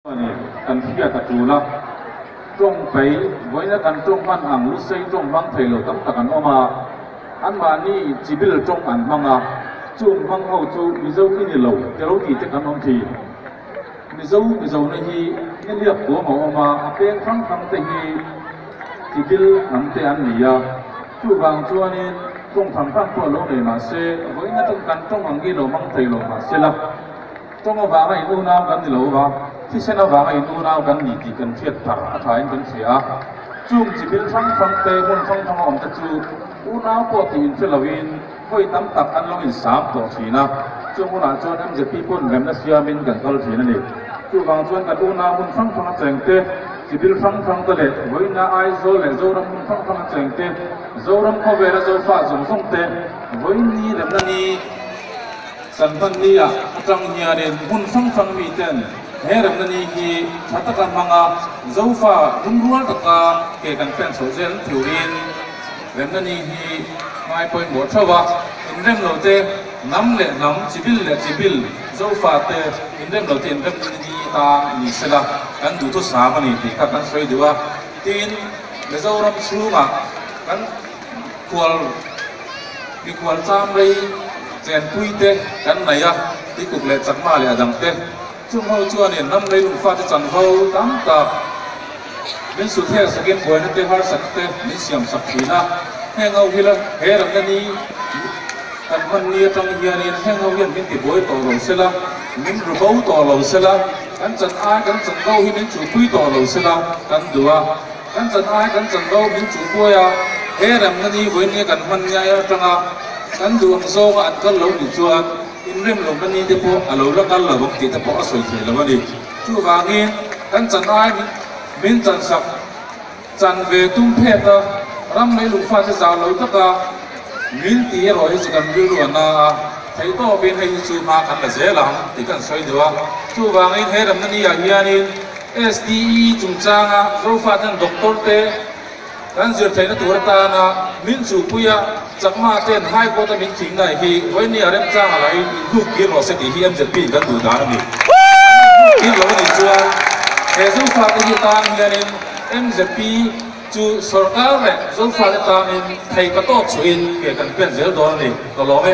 A ni, kan hriat a tul a. Tawng pai, vawiina kan tawng hman ang lusei tawng hmang thei lo tam tak an awm a. Anmahni chibil tawng an hmang a, chung hmang ho chu Mizo i ni lo ti lo tih te kan awm thin. Mizo Mizona hi niliak kuam a awm a, a peng hrang hrang te hi chibil hnam te an ni a. Chuvang chuanin tawng hrang hrang pawh lo nei mah se, vawiina tawng kan tawng ang hi lo hmang thei lo mah sela. Tawng avanga in unau kan ni lo va, thisen avanga in unau kan ni tih kan hriat thar a thain kan hria a. Chung chi bil hrang hrang te, hmun hrang hranga awm te chu unau pawh tih inhre loin hawi tam tak an lo insam tawh thin a. Chung hunah chuan MZP pawn remna siamin kan kal thin a ni. Chuvang chuan kan unau hmun hrang hranga cheng te, chi bil hrang hrang te leh vawiina Aizawl leh Zoram hmun hrang hranga cheng te, Zoram khawvela Zofa zawng zawng te vawiin ni remna ni, Kan hman ni ah atang hianin hmun hrang hrang mi ten he remna ni hi tha taka hmang a, Zofa lungrual taka ke kan pen chhoh zel thurin remna ni hi ngai pawimawh theuh a, inrem lo te hnam leh hnam, chibil leh chibil, Zofa te inrem lo te inremna ni tan ni sela kan duhthusam a ni tih kha kan sawi duh a, tin Mizoram chhungah kan khual Mikhual chang rei chenpui te kan nei a, Tikuk leh Chakma leh a dang te. Chung ho chuanin ram lei lungfa te chanvo tam tak min sut hel sakin buaina te harsatna te min siam sak thin a. Heng ho hi la he ramna ni kan hman ni atang hianin heng ho hian min ti buai tawh lo sela, min ru bo tawh lo sela, kan chan ai kan chanvo hi min chuhpui tawh lo sela kan duh a. Kan chan ai kan chanvo min chuhpuai a, he remna ni vawiin kan hman ngai atanga kan duh ang zawnga an kal lo nih chuan inrem lohna ni te pawh a lo la kal lo ang tih te pawh a sawi thei lo a ni. Chuvangin kan chan ai min chansak chan ve tum phet a, ram lei lungfate zah lo taka min tih erawh hi chu kan rilru a na a, theihtawpin hei hi chu hma kan la zel ang tih kan sawi duh a. Chuvangin he remna ni ah hianin SDE chungchanga Zofaten doctor te kan zir theihna tur atana min chuhpui a, Chakma ten High Court a min thing nai hi vawinia remchanga lahin inhnuk kir rawh se tih hi MZP in kan duh dan a ni. An inhnuk kir lo a nih chuan he Zofate hi tan hianin MZP chu sorkar leh Zofate tanin thei ka tawp chhuahin ke kan pen zel dawn a ni. Ka lawm e.